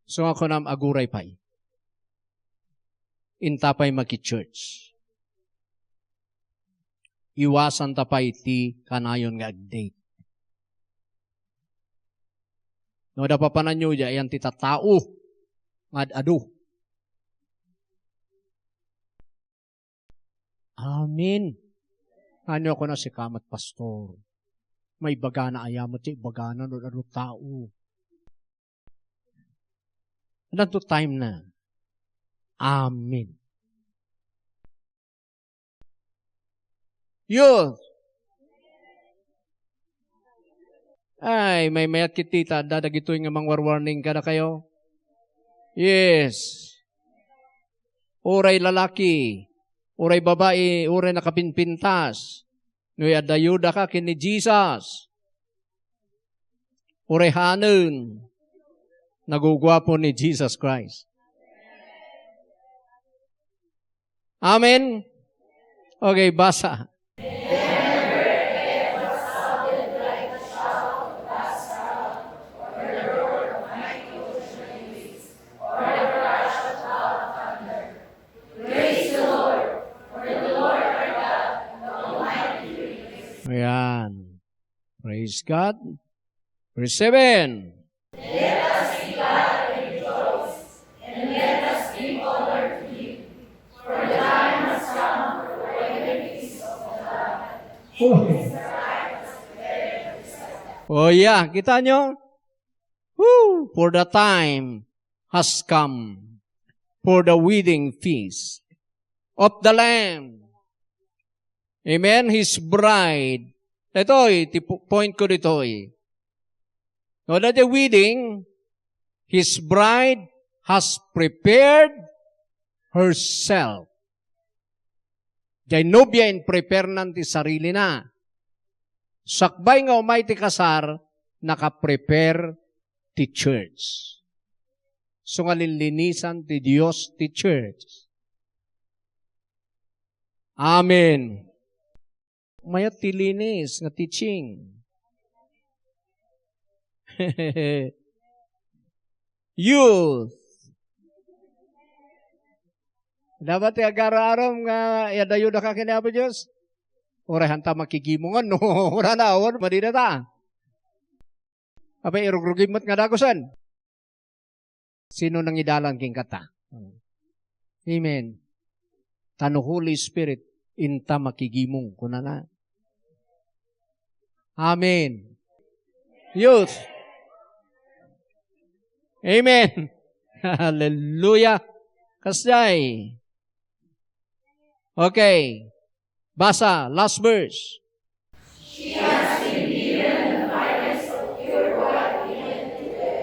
So, nga kunam, aguray pay. Inta pay maki-church. Iwasanta pay ti kanayon nga ag-date. No, adda papananyo, diay ayan ti tattao nga ad-adu. Amen. Ania, kuna, sika met, pastor. Maibagana aya met ti ibagana no ad-adu tao. Addanto time na. Amen. Youth. Ay, maymayat ket ti ta adda dagitoy nga mangwarwarning kadakayo. Yes. Uray lalaki, uray babai, uray nakapinpintas. No iadayudaka ken ni Jesus, uray haanen, naguguapo ni Jesus Christ. Amen. Okay, basa. Ayan. Praise God. Verse seven. Oh. Oh, yeah. Kita nyo? Woo! For the time has come for the wedding feast of the Lamb. Amen? His bride. Ditoy, ti po-, point ko ditoy. No, that the wedding, his bride has prepared herself. Jay nobia in prepare nan ti sarili na. Sakbay nga umay ti kasar, naka-prepare ti church. So nga linlinisan ti Dios ti church. Amen. Mayat ti linis nga teaching. Youth. Dapat ti agar-aram nga iadayo da ka ken Apo Dios. Uray, haan ta makigimongen, no? Uray na, or, madida ta. Apay, irugrugim met nga dagusen. Sino nangidalan ken kata? Amen. Ta no Holy Spirit, inta makigimong, kunana. Amen. Youth. Amen. Hallelujah. Kasjay. Okay. Basa, last verse.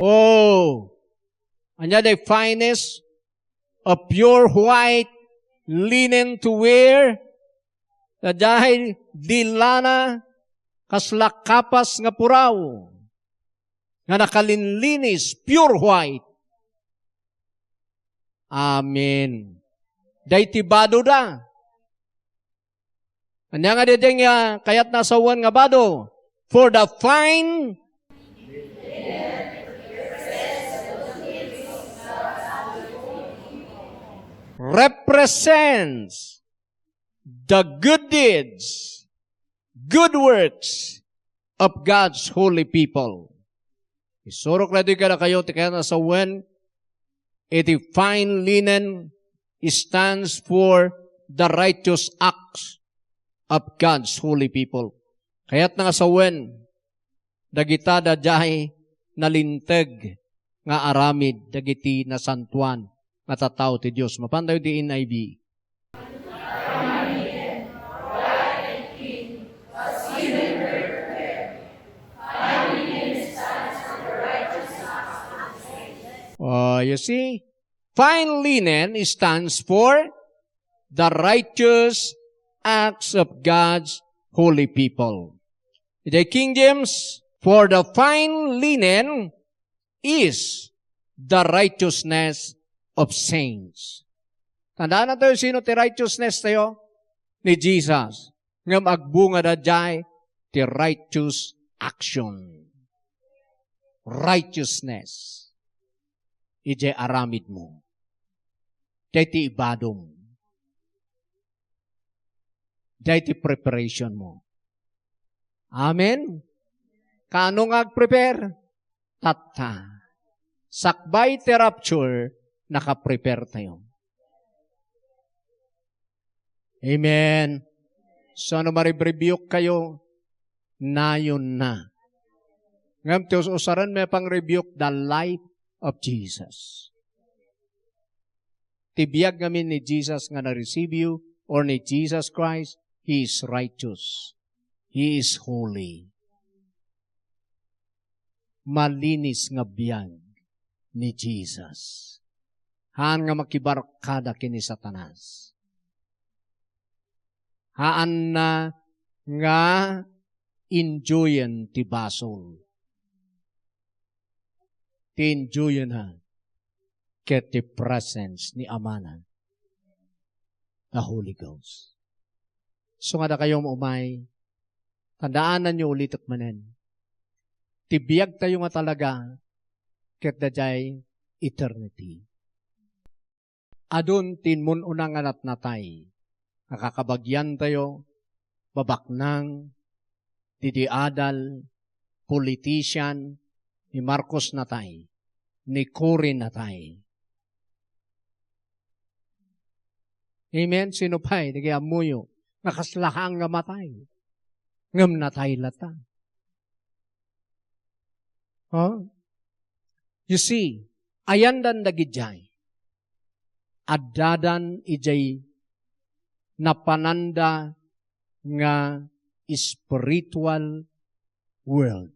Oh, ania the finest of pure white linen to wear? Daydiay di lana kasla kapas nga puraw nga nakalinlinis, pure white. Amen. Daytoy bado da. Ania nga daydiay nga kayatna a sawen nga bado? For the fine represents the good deeds, good works of God's holy people. Isurok daytoy kadakayo ti kayatna a sawen iti fine linen stands for the righteous acts of God's holy people. Kayatna nga sawen dagita daydiay nalinteg nga aramid dagiti nasantoan nga tattao ti Dios. Mapantayo ti N I V. Uh, you see, fine linen stands for the righteous acts of God's holy people. The King James, for the fine linen is the righteousness of saints. Tandaan na tayo, sino ti righteousness tayo? Ni Jesus. Ngem agbunga daydiay ti righteous action. Righteousness. Idiay aramid mo. Diay ti ibadom. Diay ti preparation mo. Amen? Kaano nga ag-prepare? Tatta. Sakbay ti rapture, naka-prepare tayo. Amen. So, no ma-rebuke kayo, nayon na. Ngem ti us-usaren met pang rebuke, the life of Jesus. Ti biag ngamin ni Jesus nga na-receive you or ni Jesus Christ, He is righteous. He is holy. Malinis nga biag ni Jesus. Haan nga makibarkada ken ni Satanas. Haanna nga enjoyen ti basol. Ti enjoyenna ket ti presence ni Amana, the Holy Ghost. So nga dakayo umay, tandaananyo ulitek manen. Ti biagtayo nga talaga, ket daydiay eternity. Adun ti immun-una nga natnatay, nga kakabagiantayo, babaknang, didi adal, politician, ni Marcos natay, ni Cory natay. Amen? Sino pay, dagiti ammoyo, nga kasla nga matay. Ngem natay latta. Huh? You see, ayandan dagidiay. Addadan idiay napananda nga spiritual world.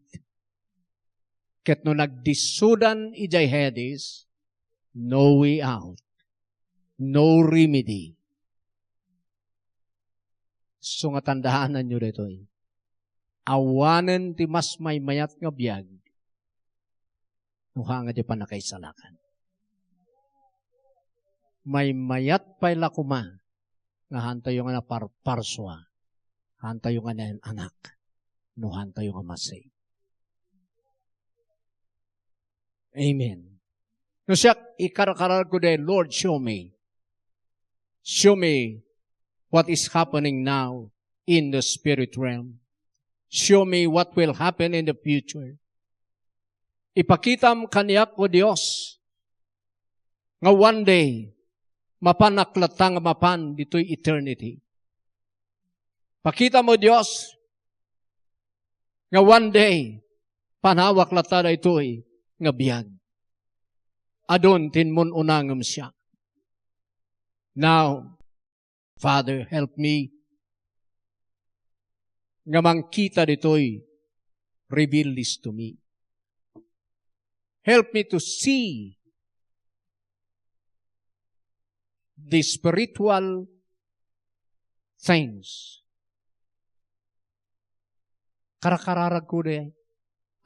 Ket no nagdissudan idiay Hades, no way out, no remedy. So nga tandaananyo daytoy. Awanen ti mas maymayat nga biag, no haan nga di pannakaisalakan. Maymayat pay la koma nga haantayo nga naparparsua, haantayo nga naan-anak, no haantayo nga masave. Amen. No siak, ikarkararagko daydiay, "Lord, show me. Show me what is happening now in the spirit realm. Show me what will happen in the future." Ipakitam kaniak, O Dios, nga one day, mapanak latta nga mapan ditoy eternity. Pakitam, O Dios, nga one day, panawak latta daytoy nga biag. Adun ti immun-una ngem siak. Now, Father, help me nga mangkita ditoy. Reveal this to me. Help me to see the spiritual things. Karkararagko daydiay.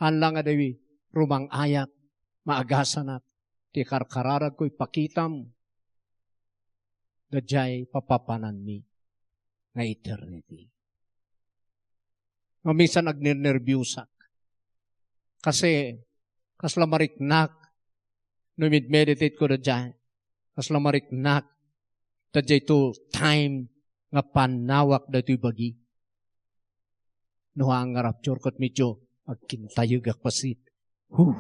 Haan la nga daydiay rumang-ayak, maagasanak, ti karkararagko, ipakitam daydiay papapananmi nga eternity. Maminsan agnernerbiosak. Kasi, kasla mariknak, no immed-meditate ko daydiay, kasla mariknak, daydiay to time nga panawak daytoy bagi. No haan nga rapture ket medyo agkintayegak pasit. Whew.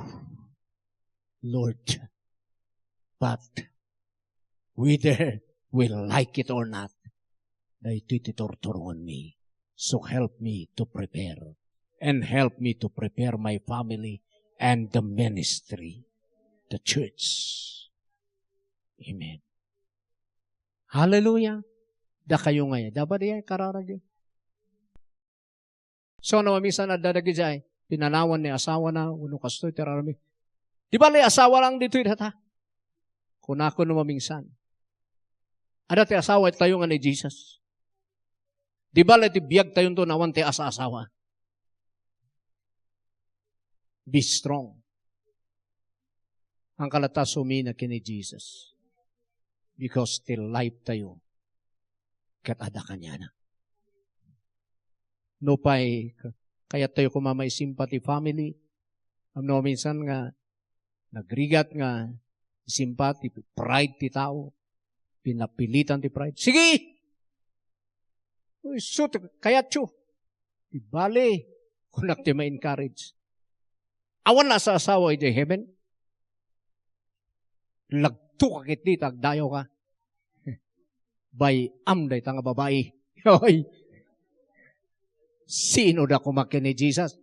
Lord, but whether we like it or not, daytoy ti turturongenmi. So help me to prepare, and help me to prepare my family and the ministry, the church. Amen. Hallelujah. Dakayo ngay, dapat diay kararagyo. So, no, maminsan adda dagidiay, pinanawan ni asawana, wenno kastoy ti rarami. Di bale, asawa lang ditoy data. Kunako no maminsan. Adda ti asawa tayo nga ni Jesus. Di bale, ti biag tayo to nawan ti asa-asawa. Be strong. Haan ka latta sumina ken ni Jesus. Because ti life tayo, ket adda kaniana. Nupay, ka-, kayat tayo koma maisimpa ti family. Ammo maminsan nga, nagrigat nga isimpa ti pride ti tao. Pinapilitan ti pride. Sige! Isu ti kayatyo. Ibali, kunak ti ma-encourage. Awan asa-asawa idiay heaven? Lagtoka ketdi ta agdayaw ka. Bay-am dayta nga babai. Hoy. Sino da kumakin ni Jesus?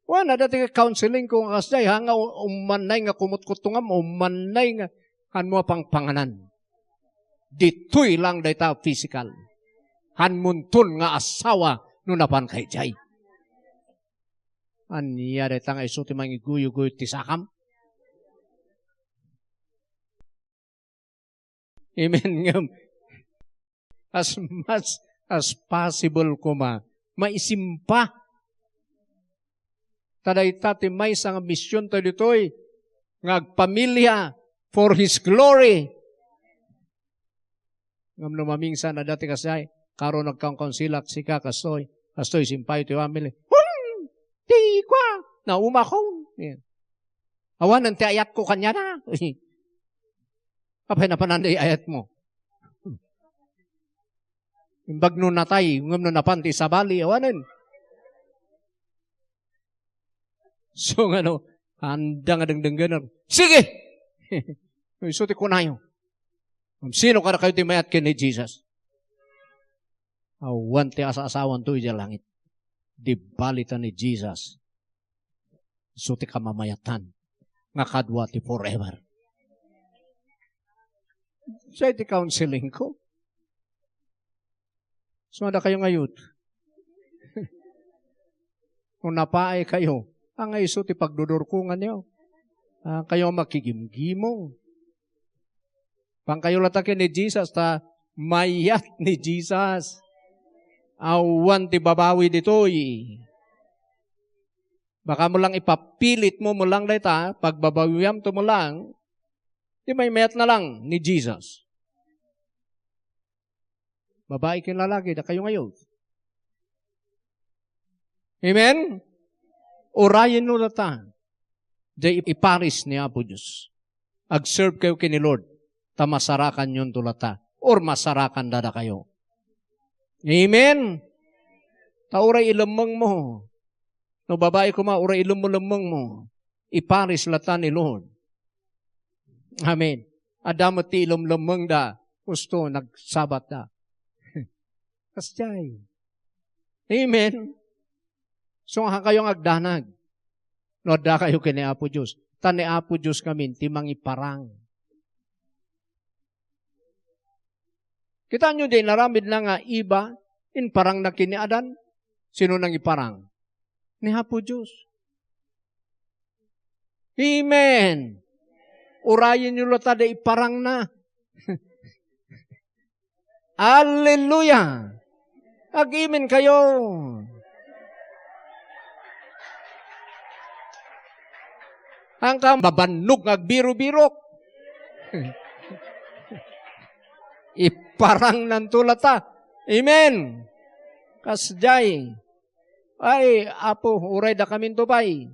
Wen, adda ti counseling ko nga kasdiay, ha, nga u-, umannay nga kumutkuttongam, umannay nga, hanmo a pangpanganan. Ditoy lang dayta physical. Hanmonton nga asawa no napan ka idiay. Ania dayta nga isu ti mangiguyo-guyo ti sakam? Amen. Ngem, as much as possible koma, maisimpa. Ta dayta ti maysa nga mision tayo ditoy, nga agpamilya for His glory. Ngem no mamingsan a dati kasjay, karon nagkaunkaunsilak sika kastoy, kastoy, simpayo ti family. Hmm! Ti kua! Naumakon! Yan. Awanen ti ayatko kaniana. Apay napanan ti ayatmo? Imbag no natay, ngem no napan ti sabali, awanen. So, ngano, anda nga dengdenggener. Sige! Isu ti kunayo. Sino kadakayo ti mayat ken ni Jesus? Awan ti asa-asawan to idiay langit. Di balita ni Jesus. Isu ti kamamayatan nga kadua ti forever. Say ti counseling ko. So, ada kayo nga youth. Kung napaay kayo, ang isu ti pagdudurkungan niyo. Ah, kayo makigimgimong. Pangkayo latta ken ni Jesus, ta mayat ni Jesus. Awan ti babawi ditoy. Baka mo lang ipapilit mo, mo lang dayta, pagbabawiam to mo lang, di maymayat na lang ni Jesus. Babae ken lalaki, dakayo nga youth. Amen? Urayen no latta. Di iparis ni Apo Diyos. Ag-serve kayo ken ni Lord, ta masarakan yun to latta, or masarakan dada kayo. Amen? Ta uray ilemmeng mo. No babae koma, uray ilemmeng mo. Iparis latta ni Lord. Amen. Adda met ti ilemlemmengda, husto, nagsabatda. Kasjay. Amen. So, nga kayo nga agdanag. No, adda kayo ken ni Apo Diyos. Ta ni Apo Diyos ngamin, ti mangiparang. Kita nyo di naramid na nga Eva, inparang na ken ni Adan. Sino nangiparang? Ni Apo Diyos. Amen. Urayen nyo latta da iparang na. Hallelujah. Agimin kayo. Ang ka mabannog nga agbiro-birok. Iparang nanto latta. Amen. Kasjay. Ay, Apo, uray da kamin to pay.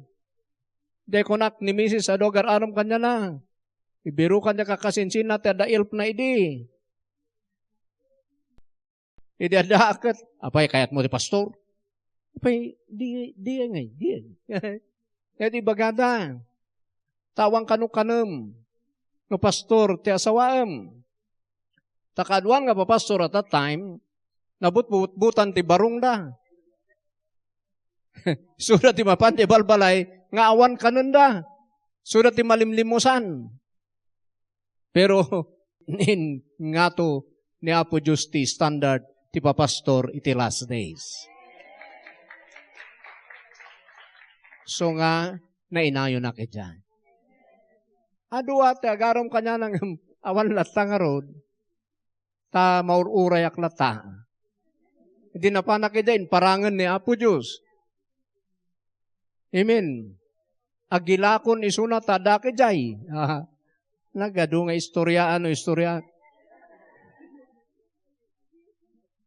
Di kunak ni Misis adu agar-aram kaniana. Ibirukan da kakasinsinna ti adda elf na idi. Idi adda ket, apay, kayat mo ti pastor? Apay, di, di ngay, di. Kaya di bagada. Tawang kano kanem. No pastor, ti asawaem. Ta kaaduan nga papastor at that time, nabutbutbutan ti barongda. Suda ti mapan ti balbalay nga awan kanenda. Suda ti malimlimusan. Pero nin ngato ni Apo Diyos ti standard ti papastor iti last days. So nga, nainayonak idiay. Adu a ti agaram kaniana ngem awan latta ngarud, ta maur-urayak latta. Idi napanak idiay, inparangen ni Apo Diyos. Amen. Agilakon isuna ta addak idiay. Ah, nagadu nga istorya, ano istorya?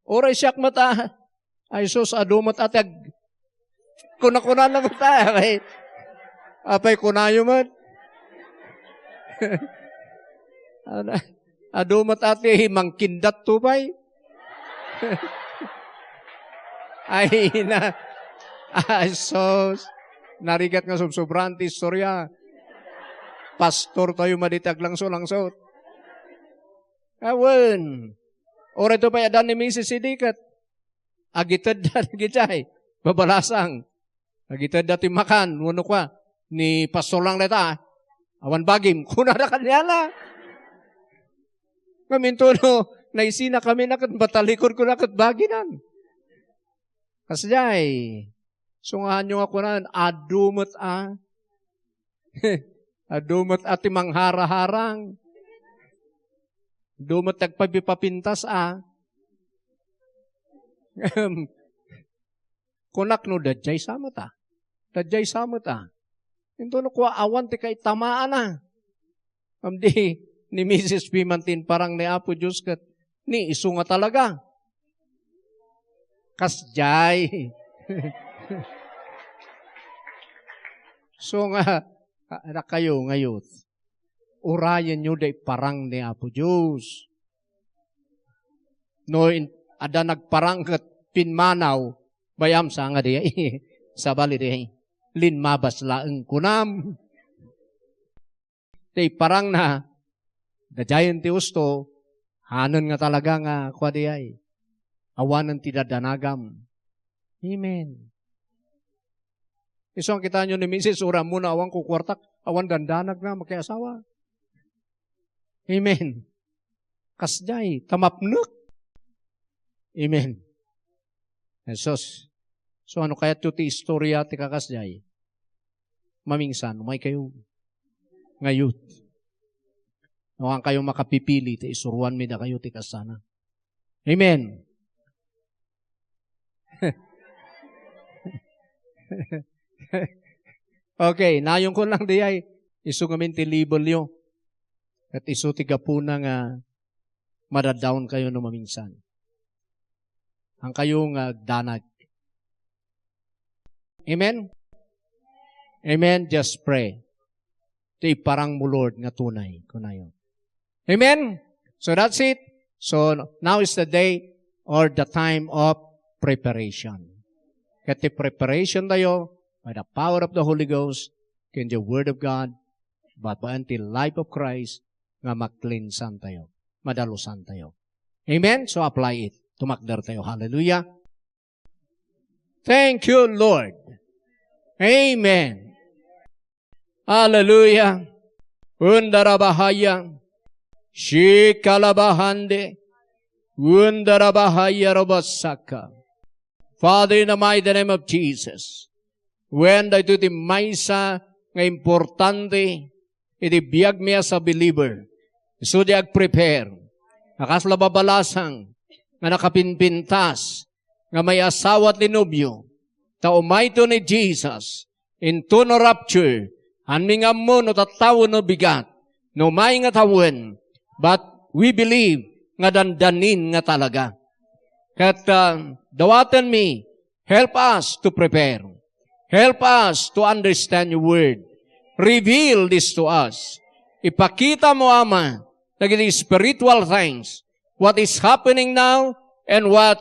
Uray siak met a, ay sus, adu met a ti ag-, kuna-kuna na met a, apay, apay kunayo met. Ano, adu met a ti mangkindat to pay. Ay, na. Ay, sus. Narigat nga subsobraan ti istorya. Pastor tayo maditi aglangso-langsot. Awen. Uray to pay adda ni Misis Sidikat. Agitedda dagiti ay babalasang. Agitedda ti makan, wenno kua, ni pastor lang dayta, ah. Awan bagim, kunada kaniana. Ngem intono, naisina kami na ket matalikod ko na ket baginan. Kasdiay, sungaanyo nga kunan, adu met a. Adu met a ti mangharaharang. Adu met ti agpabipapintas a. Kunak no, dadiay sa met a. Dadiay sa met a. Intono kua, awan ti kaitamaana. Amdi, ni Misis Piman ti inparang ni Apo Diyos ket Ni isu nga talaga. Kasjay. So nga, a-, dakayo nga youth, urayenyo da iparang ni Apo Dios. No in-, adda nagparang ket pimmanaw, bayam sa nga di ay. Sabali di ay. Linmabas laeng kunam. Ti parangna, dadayen ti usto, hanen nga talaga nga kua di ay. Awanen ti dadanagam. Amen. Isu nga kitaenyo ni Misis, uray ammona awan kukuartak, awan dandanag na makiasawa. Amen. Kasjay, ta mapnek. Amen. Jesus. So, ano kayatyo ti istorya ti kakasjay? Mamingsan, umay kayo. Nga youth. Awan kayo makapipili ti isuruan mi dakayo ti kasana. Amen. Okay, nayon ko lang di ay isu ngamin ti level yo. Ket isu ti gapuna nga madaddaon kayo no mamingsan. Ang kayo nga agdanag. Amen? Amen. Just pray. Ti parang mo, Lord, nga tunay. Kunayo. Amen? So that's it. So now is the day or the time of preparation. Ket ti preparation tayo by the power of the Holy Ghost, ken the Word of God, babaen ti life of Christ, nga maklinsan tayo, madalusan tayo. Amen? So apply it. Tumakder tayo. Hallelujah. Thank you, Lord. Amen. Hallelujah. Undarabahaya. Shikalabahande. Undarabahaya robasaka. Father, in the mighty name of Jesus, when daytoy ti maysa nga importante iti biag mi as a believer, isu di agprepare, a kasla babalasang nga nakapinpintas nga may asawa ti nobio, ta umayto ni Jesus, into no rapture, hanmi nga ammo no tattawen no bigat, no may nga tawen, but we believe nga dandanin nga talaga. Ket, ah, dawatenmi, help us to prepare. Help us to understand your word. Reveal this to us. Ipakita mo, Ama, dagiti spiritual things, what is happening now and what,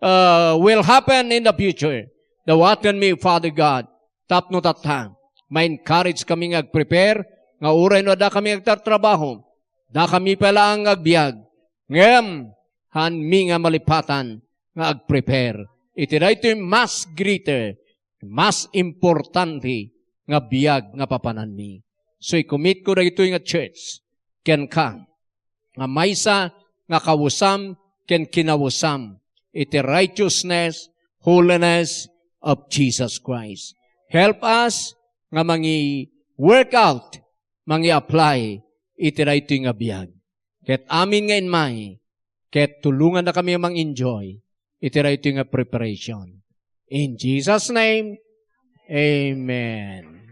uh, will happen in the future. Dawatenmi, Father God, tapno tatta, ma-encourage kami nga agprepare, nga uray no adda kami agtartrabaho, adda kami pay laeng nga agbiag, ngem hanmi nga malipatan nga agprepare iti daytoy mas greater, mas importante nga biag nga papananmi. So, i-commit ko daytoy nga church kenka, nga maysa nga kawesam ken kinawesam iti righteousness, holiness of Jesus Christ. Help us nga mangi-work out, mangi-apply iti daytoy nga biag. Ket amin nga immay, ket tulongannakami a mang-enjoy iti daytoy nga preparation. In Jesus' name, amen.